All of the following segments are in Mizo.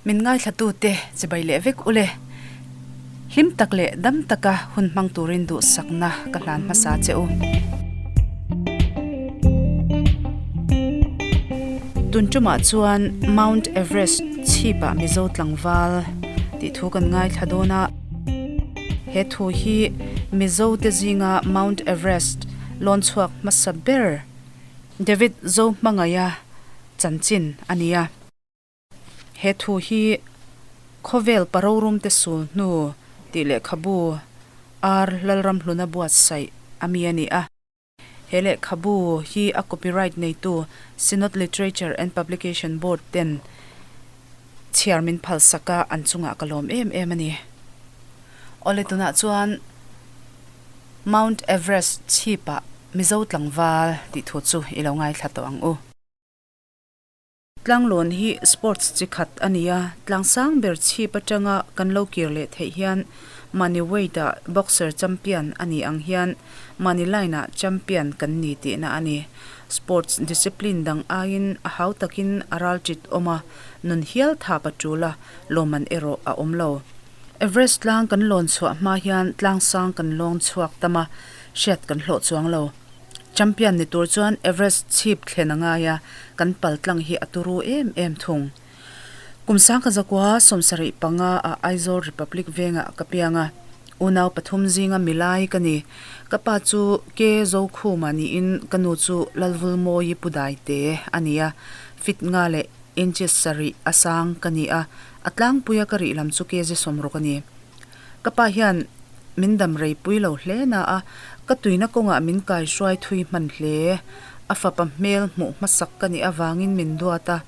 Min ngaithlatute chibai leh vek ule. Hlim tak leh dam taka hun hmang turin duhsakna ka hlan hmasa che u. Tun tumah chuan Mount Everest chhipah Mizo tlangval tih thu kan ngaithla dawn a. He thu hi Mizo te zinga Mount Everest lawn chhuak hmasa ber David Zohmangaia chanchin a ni a. He thu hi Khawvel Parorum te sul hnu tih lehkhabu R Lalramhluna buatsaih a mi a ni a. He lehkhabu hi a copyright neitu Synod Literature and Publication Board ten chhiar min phalsak a, an chungah ka lawm em em a ni. Awle tunah chuan Mount Everest chhipah Mizo tlangval tih thu chu i lo ngaithla tawh ang u. Tlanglawn hi sports chi khat a ni a, tlangsang ber chhip atanga kan lo kir leh theih hian mahni weight ah boxer champion a nih ang hian mahni line ah champion kan ni tihna a ni. Sports discipline dang aiin a hau takin a ral ṭit awm a, nun hial thap a ṭul a, lawmman erawh a awm lo. Everest tlang kan lawn chhuah hma hian tlangsang kan lawng chhuak tam a, hriat kan hlawh chuang lo. Champion ni tur chuan Everest chhip thlen a ngai a, kan pal tlang hi a turu em em thung. Kum sangkha zakua 75 ah Aizawl Republic vengah ka piang a, unau pathum zinga milai ka ni. Ka pa chu Ke Zokhuma niin ka nu chu Lalvulmawi Pu Daite a ni a, fit nga leh inches sarih a sang ka ni a, a tlangpuia ka rih lam chu kg 60 a ni. Ka pa hian min dam rei pui lo hle na a, ka tuina kawngah min kai hruai thui hman hle. A fapa hmel hmuh hmasak ka nih avangin min duat a,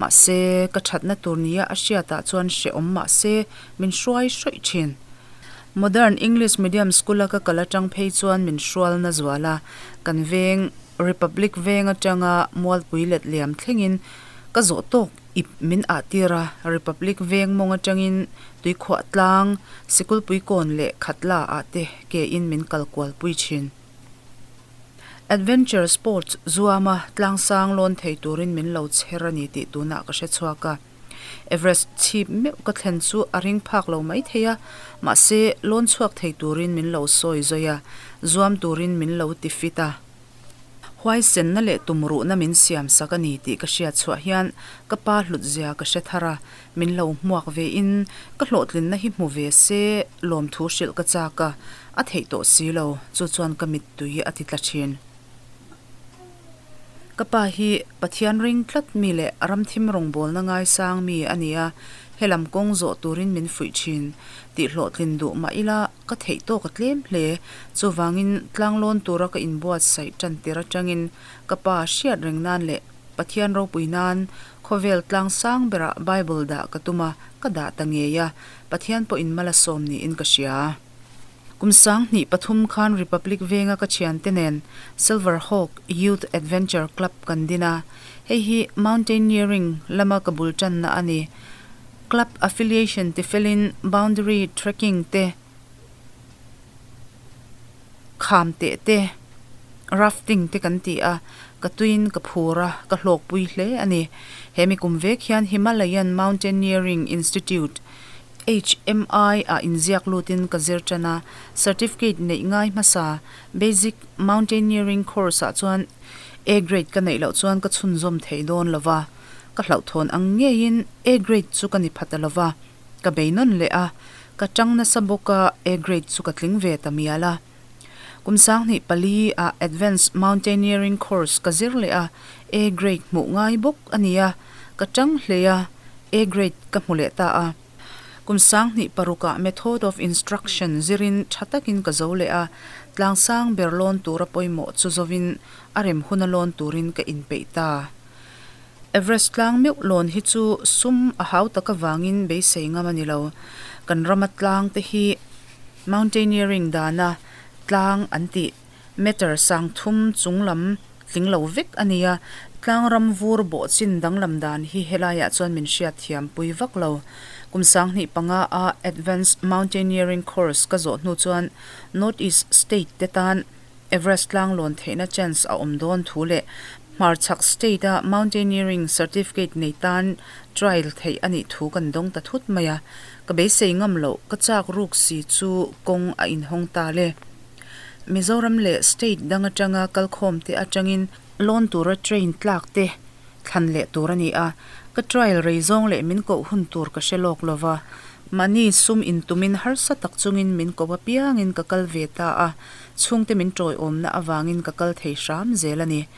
mahse ka thatna tur nia a hriatah chuan hrehawm mahse min hruai hrawih thin. Modern English Medium School a ka kal atang phei chuan min hrualna zual a, kan veng Republic veng atanga Mualpui let liam thlengin ka zawh tawk ip min ah tir a, Republic veng mawng atangin Tuikhuah tlang, Sikulpui kawn leh Khatla ah te ke in min kal kual pui thin. Adventure sports zuama tlangsang lawn thei turin min lo chher a ni tih tunah ka hre chhuak a. Everest chhip meuh ka thlen chu a ring phak lo mai thei a, mahse lawn chhuak thei turin min lo sawi zawi a, zuam turin min lo ti fit a. Huaisenna leh tumruhna min siam sak a ni tih ka hriat chhuah hian ka pa hlutzia ka hre thar a, min lo hmuak ve in ka hlawhtlinna hi hmu ve se lawmthu hrilh ka chak a, a theih tawh si lo, chu chuan ka mittui a ti tla thin. Ka pa hi Pathian ring tlat mi leh ramthim rawngbawlna ngaisang mi a ni a, helam kawng zawh turin min fuih thin tih hlawhtlin duh mah ila ka theih tawk a tlem hle. Chuvangin tlanglawn tura ka inbuatsaih tan tir atangin ka pa hriat reng nan leh Pathian ropui nan khawvel tlang sang berah Bible dah ka tum a, ka dah ta ngei a, Pathian pawhin mal a sawm niin ka hria. Kum 2003 khan Republic venga ka thiante nen Silver Hawk Youth Adventure Club kan din a, hei hi mountaineering lama ka bul tanna a ni. Club affiliation tifelin boundary trekking te, kham teh te, rafting te kan ti a, ka tuiin ka phur a, ka hlawkpui hle a ni. He mi kum vek hian Himalayan Mountaineering Institute, HMI, ah inziak lutin ka zir tan a, certificate neih ngai hmasa Basic Mountaineering course ah chuan A grade ka neih loh chuan ka chhunzawm thei dawn lo va, ka hlauhthawn ang ngeiin A grade chu ka ni pha ta lo va. Ka bei nawn leh a, ka tang nasa bawk a, A grade chu ka tling ve ta mial a. Kum 2004 ah Advanced Mountaineering course ka zir leh a, A grade hmuh ngai bawk a ni a, ka tang hle a, A grade ka hmu leh ta a. Kum 2006 ah Method of Instruction zirin tha takin ka zo leh a, tlangsang ber lawn tura pawimawh chu zovin a rem huna lawn turin ka inpeih ta. Everest tlang meuh lawn hi chu sum a hau tak avangin beisei ngam a ni lo. Kan rama tlang te hi mountaineering dana tlang an tih meter 3000 chung lam tling lo vek a ni a, tlang ram vur bawh chin danglam dan hi helaiah chuan min hriat thiam pui vak lo. Kum 2005 a Advanced Mountaineering Course ka zawh hnu chuan North East State te tan Everest tlang lawn theihna chance a awm dawn thu leh Hmarchhak State-a Mountaineering Certificate nei tan trial theih a nih thu kan dawng ta thut mai a, ka beisei ngam loh ka chak ruk si chu kawng a inhawng ta le. Mizoram leh State dang atanga kalkhawm te atangin lawn tura train tlak te thlan leh tur a ni a, ka trial rei zawng leh min koh hun tur ka hre lawk lova, mahni sum intumin harsa tak chungin min koh apiangin ka kal ve ta a, chhungte min tawiawmna avangin ka kal thei hram zel a ni.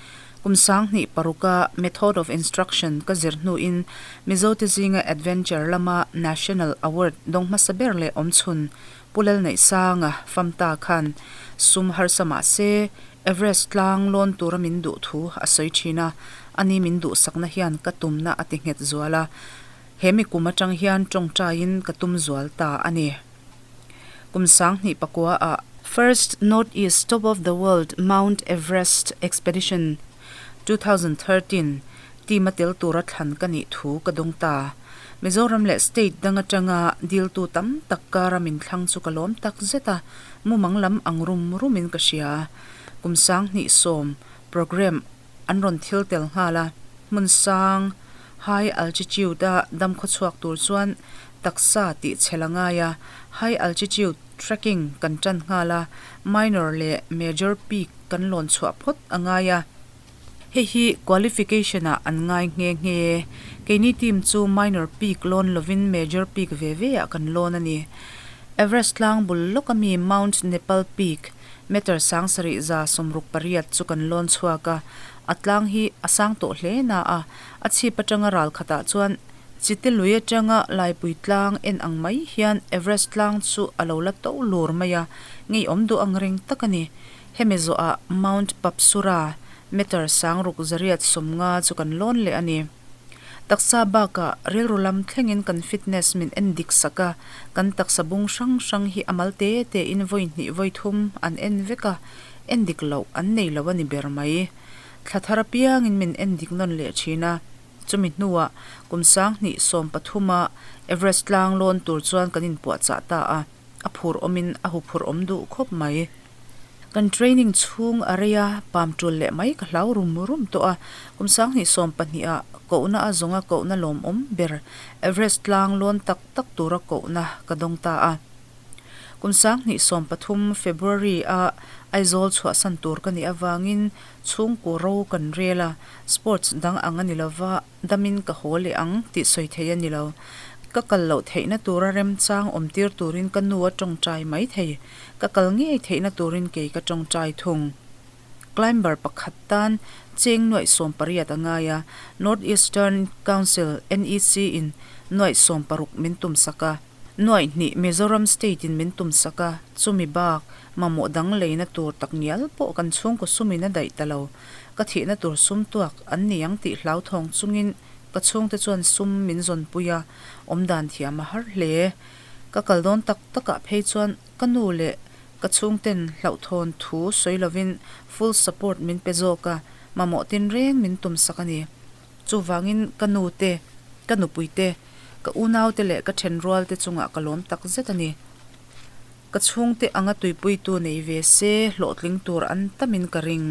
Kum 2006 a Method of Instruction ka zir hnuin Mizote zinga Adventure lama National Award dawng hmasa ber leh awmchhun Pu Lalneihsanga famta khan sum harsa mah se Everest tlang lawn tura min duh thu a sawi thin a, ani min duhsakna hian ka tumna a ti nghet zual a, he mi kum atang hian tawngtaiin ka tum zual ta a ni. Kum 2009 ah First North East Top of the World Mount Everest Expedition 2013 team a tel tura thlan ka nih thu ka dawng ta. Mizoram leh state dang atanga diltu tam tak kara min thlang chu ka lawm tak zet a, mumang lam ang rum rumin ka hria. Kum 2010 programme an rawn thil tel nghal a, hmun sang, high altitude, a dam khawchhuak tur chuan taksa tih chhel a ngai a, high altitude trekking kan tan nghal a, minor leh major peak kan lawn chhuah phawt a ngai a. Hei hi qualification ah an ngai nghe nghe. Keini team chu minor peak lawn lovin major peak ve ve ah kan lawn a ni. Everest tlang bul lawk ami Mount Nepal Peak, meter 7780 chu kan lawn chhuak a. A tlang hi a sang tawh hle na a, a chhip atanga ral khatah chuan Chite lui atanga Laipui tlang en ang mai hian Everest tlang chu a lo la to lur mai a, ngeiawm duh ang reng tak a ni. Hemi zawhah Mount Papsura, meter 690 chu kan lawn leh a ni. Taksa bakah rilru lam thlengin kan fitness min en dik sak a, kan taksa bung hrang hrang hi a mal te tein vawi hnih vawi thum an en vek a, en dik loh an nei lo a ni ber mai. Thla thar apiangin min en dik nawn leh thin a, chumi hnuah kum 2013 a Everest tlang lawn tur chuan kan inpuahchah ta a. A phur awmin a hu phur awm duh khawp mai. Kan training chhung a rei a, pam tul leh mai ka hlau rum rum tawh a. Kum 2012 ah kohna a zawnga kohna lawmawm ber Everest tlang lawn tak tak tura kohna ka dawng ta a. Kum 2013 February a Aizawl chhuahsan tur ka nih avangin chhungkaw ro kan rel a, sports dang ang a ni lova, Damin ka haw leh ang tih sawi thei a ni lo. Ka kal loh theihna tura remchang awm tir turin ka nu a tawngtai mai thei. Ka kal ngei theihna turin kei ka tawngtai thung. Climber pakhat tan cheng nuaih 18 a ngai a, North Eastern Council, NEC, in nuaih 16 min tum sak a. Nuaih hnih Mizoram State in min tum sak a, chumi bak mamawh dang leina tur tak ngial pawh kan chhungkaw sumin a daih ta lo. Ka thihna tur sum tuak an ni ang tih hlauthawng chungin ka chhungte chuan sum min zawnpui a, awmdan thiam a har hle. Ka kal dawn tak takah phei chuan ka nu leh ka chhungten hlauhthawn thu sawi lovin full support min pe zawk a, mamawh tinreng min tumsak a ni. Chuvangin ka nu te, ka nupui te, ka unaute leh ka thenrualte chungah ka lawm tak zet a ni. Ka chhungte anga tuipuitu nei ve se hlawhtling tur an tamin ka ring.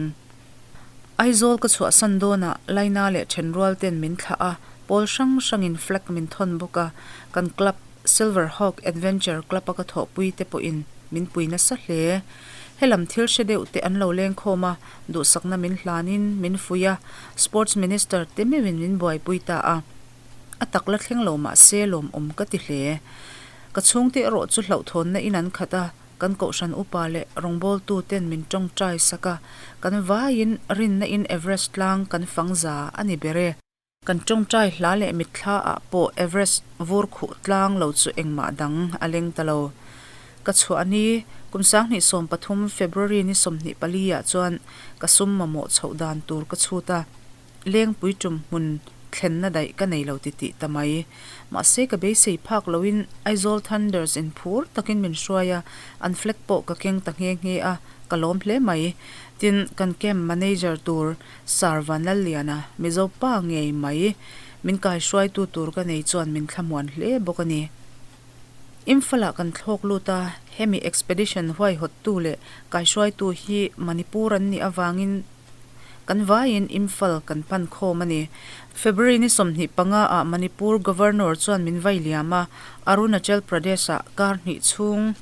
Aizawl ka chhuahsan dawnah Laina leh thenrual ten min thlah a, pawl hrang hrangin flag min thawn bawk a, kan club Silver Hawk Adventure Club a ka thawhpui te pawhin min pui nasa hle. Helam thil hre deuh te an lo leng khawm a, duhsakna min hlanin min fuih a, Sports Minister te meuhin min buaipui ta a. A tak la thleng lo mah se lawmawm ka ti hle. Ka chhungte erawh chu hlauhthawnna in an khat a, kan kohhran upa leh rawngbawltu ten min tawngtai sak a, kan vaiin rinna in Everest tlang kan fang za a ni ber e. Kan tawngtai hla leh mitthla ah pawh Everest vur khuh tlang lo chu engmah dang a leng ta lo. Ka chhuah ni, kum 2013 February ni 24 ah chuan ka sum mamawh chhoh dan tur ka chhut a. Lengpui tum hmun thlenna daih ka nei lo ti tih ta mai. Mahse ka beisei phak loin Aizawl Thunders in phur takin min hruai a, an flag pawh ka keng ta nghe nghe a, ka lawm hle mai. Tin, kan camp manager tur Sir Vanlalliana, Mizo pa ngei mai, min kaihruaitu tur ka nei chuan min thlamuan hle bawk a ni. Imphal-ah kan thlawk lut a, hemi expedition huaihawttu leh kaihruaitu hi Manipur an nih avangin. Kan vaiin Imphal kan pan khawm a ni. February ni 25 ah Manipur Governor chuan min vai liam a, Arunachal Pradesh ah kar hnih chhung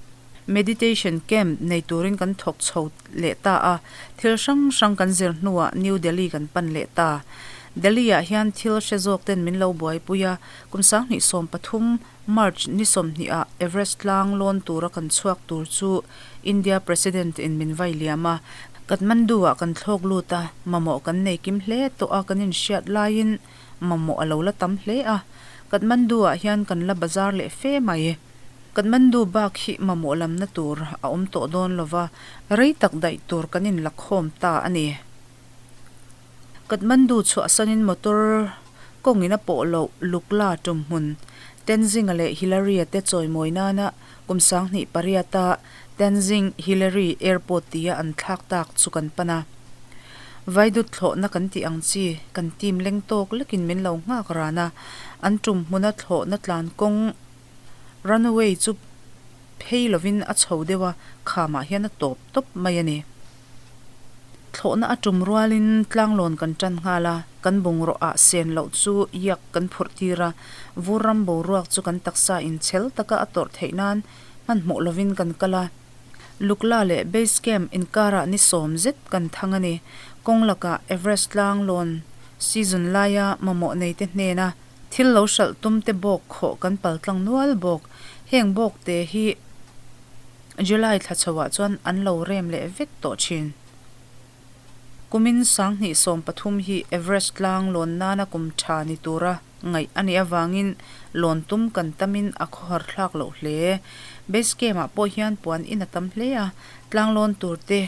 meditation camp nei turin kan thawk chho leh ta a, thil hrang hrang kan zir hnuah New Delhi kan pan leh ta. Delhi ah hian thil hre zawk ten min lo buaipui a, kum 2013 March ni 20 ah Everest tlang lawn tura kan chhuak tur chu India President in min vai liam a, Kathmandu ah kan thlawk lut a, mamawh kan nei kim hle tawh a kan inhriat laiin mamawh a lo la tam hle a, Kathmandu ah hian kan la bazar leh fe mai. Kathmandu bak hi mamawh lamna tur a awm tawh dawn lova, rei tak daih tur kan inlakhawm ta a ni. Kathmandu chhuahsanin motor kawngin a pawh loh Lukla tumhmun Tenzing-a leh Hillary-a te chawimawi nana kum 2008-a Tenzing Hillary Airport tia an thlak tak chu kan pan a. Vaidut thlawhna kan tih ang chi kan team leng tawk lekin min lo nghak ran a, an tumhmuna thlawhna tlan kawng runway chu phei lovin a chho deuh a, khamah hian a tawp tawp mai a ni. Thlawhna a tum rualin tlanglawn kan tan nghal a, kan bungraw ah sen loh chu yak kan phurh tir a, vur ram boruak chu kan taksa inchhel taka a tawrh theih nan hmanhmawh lovin kan kal a. Lukla leh Base Camp inkarah ni sawm zet kan thang a ni. Kawng lakah Everest tlanglawn season laia mamawh neite hnena thil lo hralh tumte bawk khawh kan paltlang nual bawk. Heng bawkte hi. July thla chhoah chuan an lo rem leh vek tawh thin. Kumin 2013 hi Everest tlang lawn nana kum tha ni tura ngaih a nih avangin lawn tum kan tamin a khawhar thlak loh hle. Base camp ah pawh hian puan in a tam hle a, tlang lawn tur te,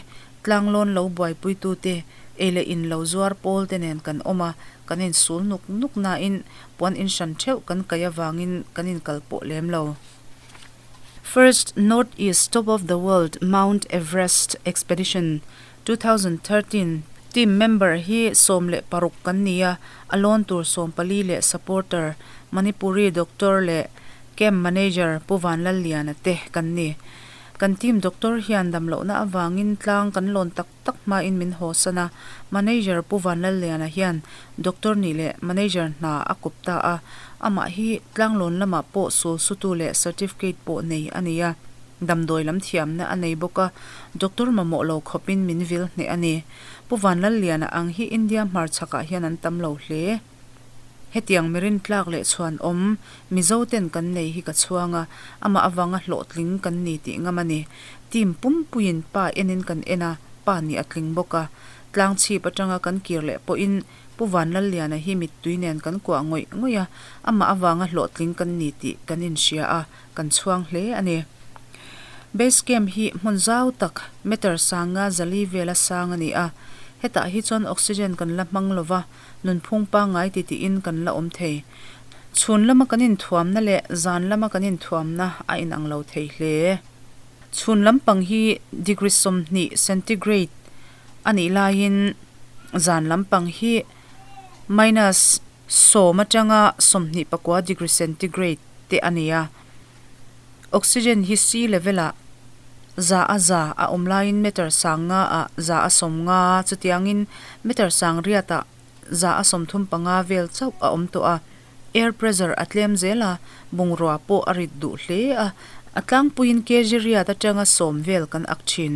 tlang lawn lo buaipuitu te, ei leh in lo zuar pawl te nen kan awm a, kan insul nuk nuk nain puan in hran theuh kan kaih avangin kan inkal pawh lem lo. First North East Top of the World Mount Everest Expedition 2013 team member hi 16 kan ni a, a lawn tur 14 leh supporter Manipuri doctor leh camp manager Pu Vanlalliana te kan ni. Kan team doctor hian damlohna avangin tlang kan lawn tak tak hmain min hawsan a, manager Pu Vanlalliana hian doctor nih leh manager hna a kawp ta a, amah hi tlanglawn lamah pawh sul sutu leh certificate pawh nei a ni a, damdawi lam thiamna a nei bawk a, doctor mamawh lo khawpin min vil hneh a ni. Pu Vanlalliana ang hi India hmarchhakah hian an tam lo hle. Hetiang mirin tlak leh chhuan awm Mizo ten kan nei hi ka chhuang a, amah avanga hlawhtling kan ni tih ngam a ni. Team pumpuiin pa enin kan en a, pa nih a tling bawk a. Tlang chhip atanga kan kir leh pawhin Pu Vanlalliana hi mittui nen kan kuah ngawih ngawih a, amah avanga hlawhtling kan ni tih kan inhria a, kan chhuang hle a ni. Base camp hi hmun zau tak, meter sanga zali vela sang a ni a, hetah hi chuan oxygen kan la hmang lova, Nunphung pangngai ti tiin kan la awm thei. Chhun lama kan inthuamna leh zan lama kan inthuamna a inang lo thei hle. Chhun lampang hi degree 20 centigrade a nih laiin zan lampang hi minus 10 atanga 29 degree centigrade te a ni a. Oxygen hi sea level ah 100% a awm laiin meter 500 ah 50% chutiangin meter 800 ah 35% vel chauh a awm tawh a. Air pressure a tlem zel a, bungrua pawh a rit duh hle a, a tlangpuiin kg riat atanga 10 vel kan ak thin.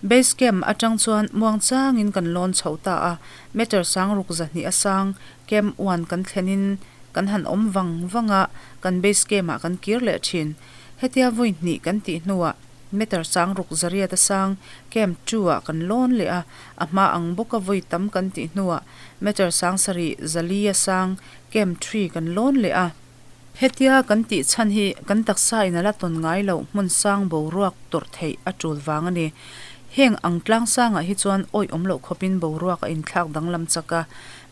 Base camp atang chuan muangchangin kan lawn chho ta a, meter 6200 a sang camp one kan thlenin kan han awm vang vang a, kan base camp ah kan kir leh thin. Hetia vawi hnih kan tih hnuah meter 6800 a sang camp two ah kan lawn leh a, a hma ang bawka vawi tam kan tih hnuah meter 7400 a sang camp three kan lawn leh a. Hetia kan tih chhan hi kan taksa in a la tawn ngai loh hmun sang boruak tawrh theih a tul vang a ni. Heng ang tlang sangah hi chuan awih awm loh khawpin boruak a inthlak danglam chak a,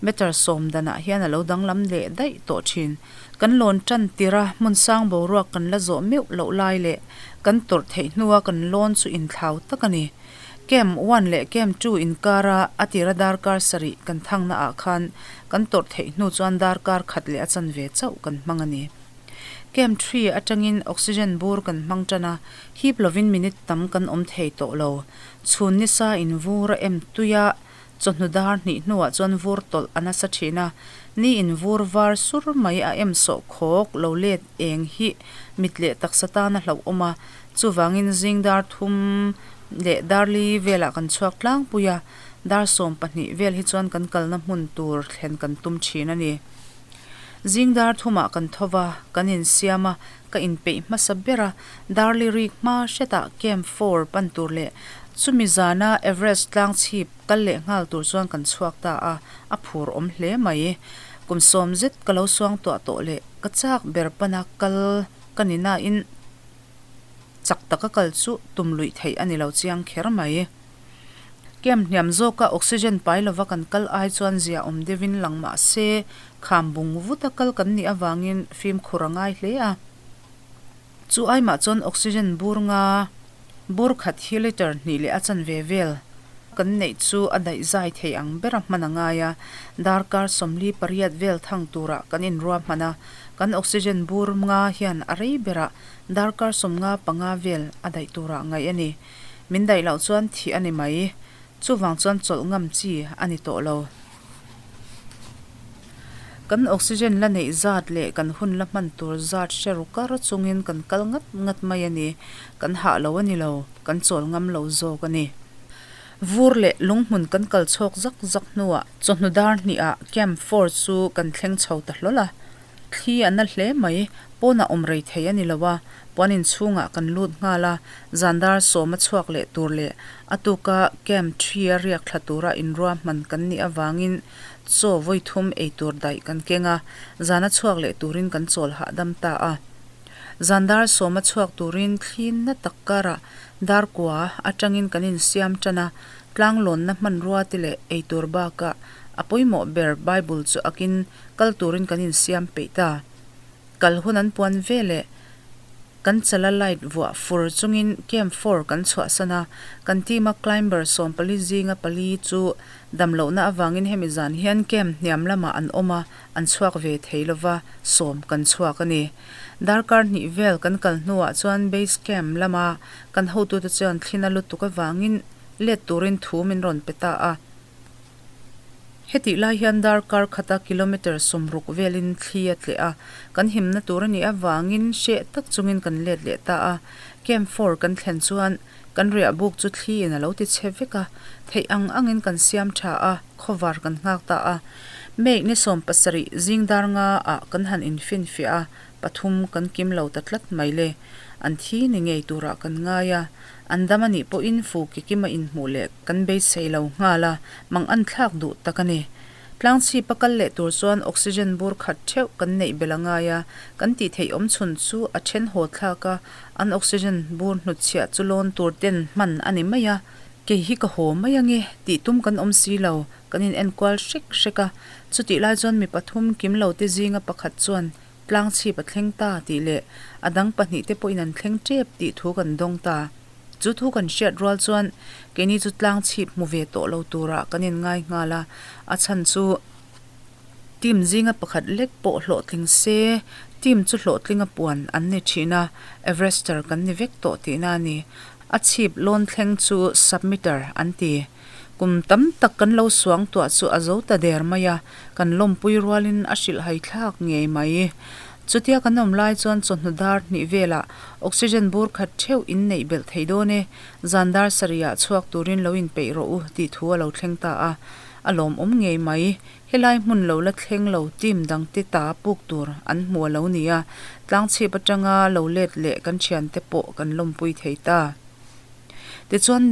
meter 10 danah hian a lo danglam leh daih tawh thin. Kan lawn tan tirh a hmun sang boruak kan la zawh meuh loh lai leh kan tawrh theih hnua kan lawn chu inthlau tak a ni. Camp one leh Camp two inkara a tira darkar sarih kan thangna ah khan kan tawrh theih hnu chuan darkar khat leh a chanve chauh kan hmang a ni. Camp three atangin oxygen bur kan hmang tan a, hip lovin minute tam kan awm thei tawh lo. Chhun nisa in vur a em tui a. Chawhnu dar hnih hnuah chuan vur tawlh a nasa thin a, ni in vur var sur mai a em sawh khawk lo let eng hi mit leh taksa tan a hlauhawm a, chuvangin zing dar thum leh dar li velah kan chhuak tlangpui a, dar 12 vel hi chuan kan kalna hmun tur thlen kan tum thin a ni. Zing dar thumah kan tho va, kan insiam a, ka inpeih hmasa ber a, Darli rik hma hretah Camp Four pan tur leh chumi zana Everest tlang chhip kal leh nghal tur chuan kan chhuak ta a, a phur awm hle mai. Kum sawm zet ka lo suang tuah tawh leh ka chak ber pana kal ka ni nain chak taka kal chu tum luih theih a ni lo chiang kher mai. Camp hniam zawka oxygen pai lova kan kal ai chuan zia awm deuhin lang mah se kham bung vuta kal kan nih avangin fimkhur a ngai hle a. Chu aimah chuan oxygen bur nga bur khat hi litre hnih leh a chanve vel kan neih chu a daih zai thei ang bera hman a ngai a, darkar 48 vel thang turah kan inruahman a, kan oxygen bur nga hian a rei berah darkar 55 vel a daih turah ngaih a ni. Min daih loh chuan thih a ni mai. Chuvang chuan chawlh ngam chi a ni tawh lo. Kan oxygen la neih zat leh kan hun la hman tur zat hre ru kar chungin kan kal ngat ngat mai a ni. Kan hah lo a ni lo, kan chawl ngam lo zawk a ni. Vur leh lunghmun kan kal chhawk zak zak hnuah chawhnu dar hnihah Camp Four chu kan thleng chho ta hlawl a. Thli a na hle mai, pawnah awm rei thei a ni lo a, puan inchhungah kan lut nghal a, zan dar sawma chhuak leh tur leh a tuka camp 3 a riak thla tura inruahman kan nih avangin chaw vawi thum ei tur daih kan keng a, zana chhuak leh turin kan chawl hahdam ta a. Zan dar sawma chhuak turin thli na tak karah dar kua atangin kan insiam tan a, tlanglawnna hmanrua te leh ei tur bakah a pawimawh ber Bible chu akin Kal turin kan insiam peih ta. Kal hun an puan ve leh kan chala light vuah fur chungin Camp Four kan chhuahsan a, kan team-a climber 14 zinga pali chu damlohna avangin hemi zan hian camp hniam lamah an awm a, an chhuak ve thei lova, sawm kan chhuak a ni. Darkar hnih vel kan kal hnuah chuan base camp lama kan hotute chuan thlina lutuk avangin let turin thu min rawn pe ta a. Hetih lai hian darkar khata kilometre 60 velin thli a tleh a, kan himna tur a nih avangin hreh tak chungin kan let leh ta a. Camp Four kan thlen chuan kan riah buk chu thli in a lo ti chhe vek a, theih ang angin kan siam tha a, khawvar kan nghak ta a. May ni 17 zing dar nga ah kan han infinfiah a, pathum kan kim lo ta tlat mai le. An thi ni ngei turah kan ngai a. An dam a nih pawhin fu ke kima inhmuh leh kan beisei lo nghal a, mang an thlak duh tak a ni. Tlangchhip a kal leh tur chuan oxygen bur khat theuh kan neih belh a ngai a, kan tih theih awm chhun chu a then haw thlak a, an oxygen bur hnutchhiah chu lawn tur ten hman a ni mai a, kei hi ka haw mai ange tih tum kan awm si lo, kan in enkual hrek hrek a, chutih lai chuan mi pathum kim lo te zinga pakhat chuan Tlang chhip a thleng ta tih leh a dang pahnihte pawhin an thleng tep tih thu kan dawng ta. Chu thu kan hriat rual chuan keini chu tlang chhip hmu ve tawh lo turah kan inngai nghal a, a chhan chu team zinga pakhat lek pawh hlawhtling se team chu hlawhtlinga puan an ni thin a, Everester kan ni vek tawh tihna a ni. A chhip lawn thleng chu submitter an ti. Kum tam tak kan lo suang tuah chu a zo ta der mai a, kan lawmpui rualin a hrilhhai thlak ngei mai. Chutia kan awm lai chuan chawhnu dar hnih velah oxygen bur khat theuh in neih belh thei dawn e, zan dar sarihah chhuak turin lo inpeih rawh u tih thu a lo thleng ta a, a lawmawm ngei mai. Helai hmun lo la thleng lo team dangte ta puk tur an hmu a lo ni a, tlangchhip atanga lo let leh kan thiante pawh kan lawmpui thei ta. Tichuan.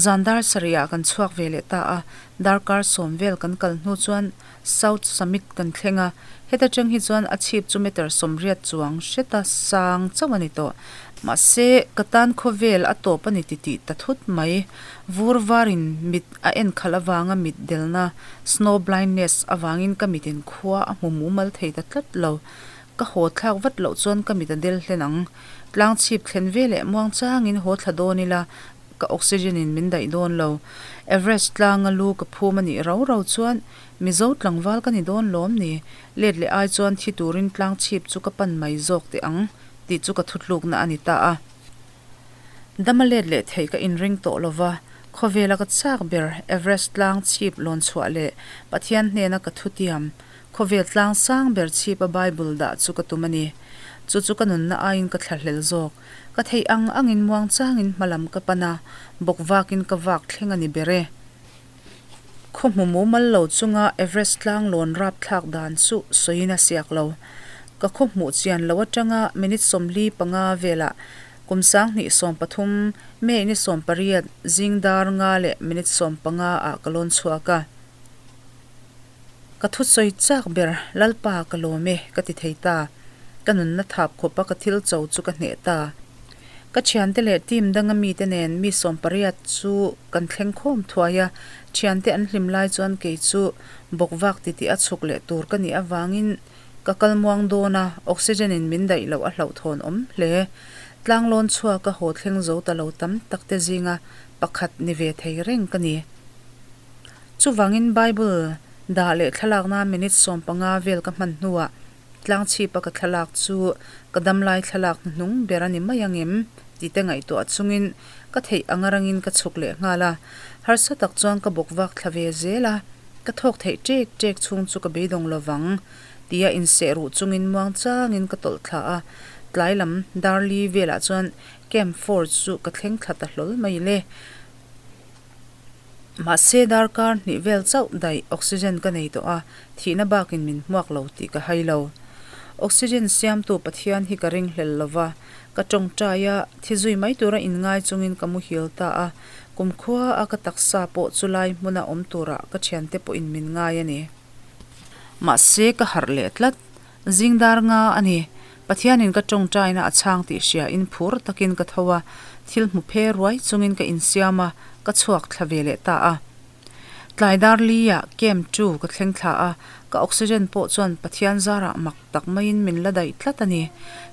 Zan dar sarihah kan chhuak ve leh ta a, darkar sawm vel kan kal hnu chuan South Summit kan thleng a, heta tang hi chuan a chhip chu meter 80 chuang hreta sang chauh a ni tawh. Mahse, ka tan khawvel a tawp a ni titih ta thut mai. Vur varin mit a en khalh avanga mit delna, snow blindness, avangin ka mitin khua a hmu mumal thei ta tlat lo. Ka haw thlak vat loh chuan ka mit a del hlen ang. Tlang chhip thlen ve leh muang changin haw thla dawn ila, Ka oxygen in min daih dawn lo. Everest tlanga lu ka phum a nih rau rau chuan Mizo tlangval ka ni dawn lawm ni? Let leh ai chuan thi turin tlang chhip chu ka pan mai zawk teh ang tih chu ka thutlukna a ni ta a. Dama let leh theih ka inring tawh lo va. Khawvela ka chak ber Everest tlang chhip lawn chhuah leh Pathian hnena ka thutiam khawvel tlang sang ber chhipa Bible dah chu ka tum a ni. Chu chu ka nunna aiin ka thlahlel zawk. Ka theih ang angin muangchangin hmalam ka pan a, bawk vakin ka vak thleng a ni ber e. Khaw hmu mumal lo chunga Everest tlang lawn rap thlak dan chu sawiin a siak lo. Ka khaw hmuh chian lo atanga minute 45 velah kum 2013 May ni 18 zing dar nga leh minute 15 ah ka lawn chhuak a. Ka thusawi chak ber Lalpa ka lawm e ka ti thei ta. Ka nunna thap khawpa ka thil cho chu ka hneh ta. Ka thiante leh team danga mite nen mi 80 chu kan thleng khawm thuai a, thiante an hlim lai chuan kei chu bawk vak titih a chhuk leh tur ka nih avangin ka kal muang dawn a, oxygen in min daih loh a hlauhthawn awm hle. Tlanglawn chhuak a haw thleng zo ta lo tam tak te zinga pakhat ni ve thei reng ka ni. Chuvangin Bible dah leh thlalakna minute 15 vel ka hman hnuah Tlangchhipa ka thlalak chu ka damlai thlalak hnuhnung ber a ni mai ang em? tih te ngaihtuah chungin ka theih anga rangin ka chhuk leh nghal a. Harsa tak chuan ka bawk vak thla ve zel a, ka thawk theih ṭek ṭek chhung chu ka beidawng lo vang tia inseh ruh chungin muangchangin ka tawlh thla a. Tlai lam dar li velah chuan Camp Four chu ka thleng thla ta hlawl mai le. Mahse darkar hnih vel chauh daih oxygen ka nei tawh a, thihna bakin min hmuak lo tih ka hai lo. Oxygen siamtu Pathian hi ka ringhlel lo va, ka tawngtai a, thi zui mai tura inngai chungin ka muhil ta a, kumkhua a ka taksa pawh chulai hmuna awm turah ka thiante pawhin min ngai a ni. Mahse ka harh leh tlat. Zing dar nga a ni. Pathianin ka tawngtaina a chhang tih hria in phur takin ka tho a, thil hmu phe ruai chungin ka insiam a, ka chhuak thla ve leh ta a. Tlai dar li ah camp two ka thleng thla a, ka oxygen pawh chuan Pathian zarah mak tak maiin min la daih tlat a ni.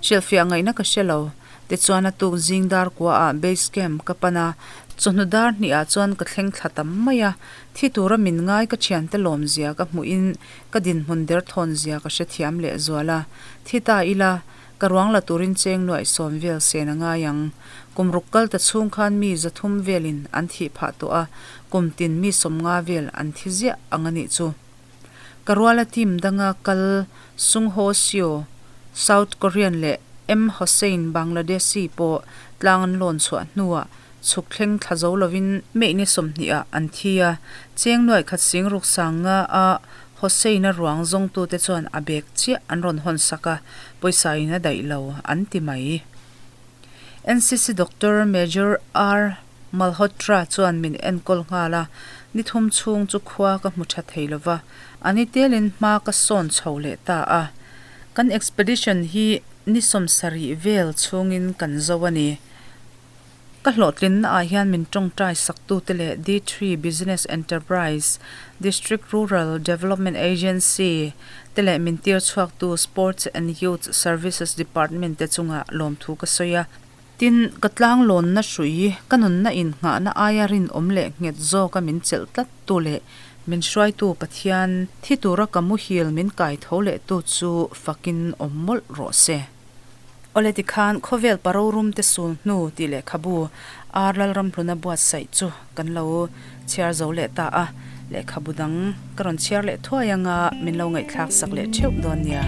Hrilhfiah ngaihna ka hre lo. Tichuan a tuk zing dar kua ah base camp ka pan a, chawhnu dar hnih ah chuan ka thleng thla tam mai a, thi tura min ngai ka thiante lawmzia ka hmuhin Ka dinhmun derthawn zia ka hrethiam leh zual a, thi ta ila, ka ruang la turin cheng nuaih sawm vel sen a ngai ang. Kum ruk kal ta chhung khan mi 300 velin an thih phah tawh a, kum tin mi 50 vel an thi ziah ang a nih chu. Ka ruala team danga kal Sung Ho Seo, South Korean leh M Hossain Bangladeshi pawh tlang an lawn chhuah hnuah Chhuk thleng thla zo lovin May ni 20 ah an thi a, cheng nuaih khat sing ruk sang nga a Hossein-a ruang zawngtute chuan a bag chiah an rawn hawn sak a, pawisa in a daih lo an ti mai. NCC Doctor Major R Malhotra chuan min enkawl nghal a, ni thum chhung chu khua ka hmu tha thei lova, a ni telin hma ka sawn chho leh ta a. Kan expedition hi ni 70 vel chhungin kan zo a ni. Ka hlawhtlinna ah hian min tawngtai saktute leh D-three Business Enterprise, District Rural Development Agency te leh min tir chhuaktu Sports and Youth Services Department te chungah lawmthu ka sawi a. Tin, ka tlanglawnna hrui, ka nunna innghahna aia rinawm leh nghet zawka min chelh tlattu leh min hruaitu Pathian thi tura ka muhil min kai tho lehtu chu fakin awm mawlh rawh se. Awle tikhan khawvel parorum te sul hnu tih lehkhabu Ar Lalramhluna buatsaih chu kan lo chhiar zo leh ta a, lehkhabu dang ka rawn chhiar leh thuai anga min lo ngaihthlak sak leh theuh dawn nia.